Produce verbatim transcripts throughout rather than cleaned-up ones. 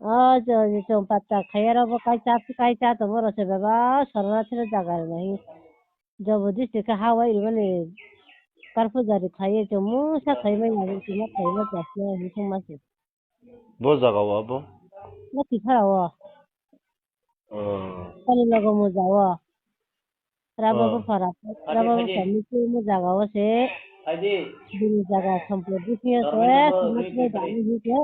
O, jo, jo, chwng patta khaiya rok bo kaisa, kaisa tongo rw se baba, sorna thero jaga rw nahi. Jobo district khe ha wai rwmani karphu jari khlaiwi chwng mungsa khlaiwi manya bo chwngno khlaiwi ma chasna hinwi thangma se. Bo jaga o abo? Bo Tipra o. Oh. Kali logo muja o. Rabo Oh. Buphara, Rabo Buphara ni chini jaga o se. Bini jaga Sampur Disney o se, Sampur Disney jaga o se,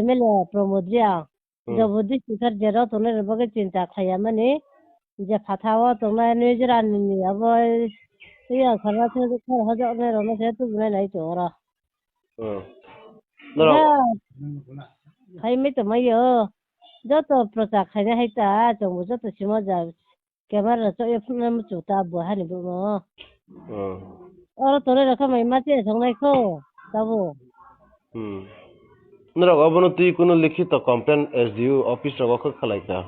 M L A Pramod Reang. Hmm. Jobo district khe jero tongnai rok bagwi chinta khlaiya mani. Je phatha o tongnai nui jora ni abo, iya khorna se khor hojok nai rok no se tubunai nai tongo oro. Hmm. Norok Da. Khai mai tongmai o. Joto prochar khaina hai ta, chwngbo joto simo ja. Camera chok ya phunuknai muchung ta bo hani bo mo. Oh. Oro tore rokha mai ma che songnai kho, tabo. Hmm. Norok obono twi kuno likhito complaint S D O office rogo khe khlai kha?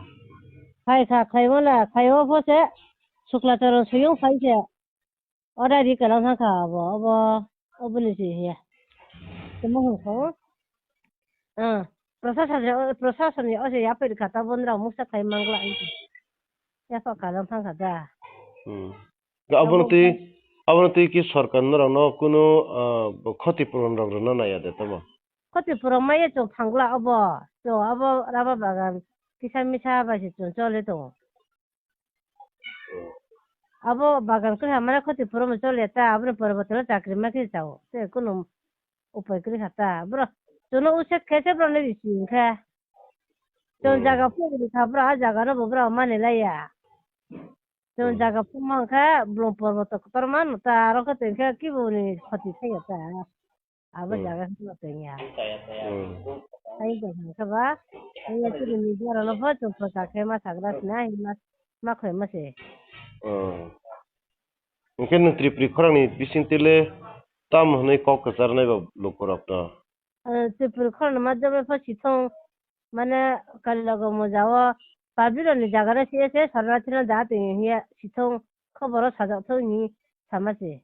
Khai kha, khai wala, khai o pho se, Sukla Charan Suyung phai se. Order ri kalang thang kha abo, abo, oboni se ya. Tamo hwn kho. Ah, processor je, processor ni o se yapri kha ta bondra muksa khai mangla ai. Ya kho kalang thang kha da. Hmm. Ga abono Abo twi, abono twi ki sorkar norok no kuno, ah, khoti puron rok rwna naya de tamo? Khoti puron maya chwng phangla obo. Chwng abo raba bagan kisa misa bai se chwng chole tongo. Abo bagan kwrwi hamya khoti puron chole ta, aboni pore botolo chakri ma khe chao. Se kuno upai kwrwi kha ta. Bro, chwngno uset khe se bro ni bisi wngkha. Chwng Hmm. Jaga phuru kha bro, a jaga no bo bro mani laiya. Chwng Hmm. Jaga phuru ma wngkha, blong porboto kotor ma no ta, aro khe tongkha kibo ni khoti khaiya ta. Abo Hmm. Jaga no tongya. Hmm. Hai jaga khe ba, hai ya chini media rok no bo chwng prochar khe ma sagra sina, hai ma, ma khoi ma se. Hmm. Hwnkhe nwng Tripuri khorang ni bising twi le tamo hwnwi kok kwcharnai ba lukurok no? Eh, Tripuri khorang ni majak bai pha sithong, mane Kalilogo muja o public rok ni jaga no se se sorna thino da twi hiya sithong khobor o sajak thok hinwi sama se.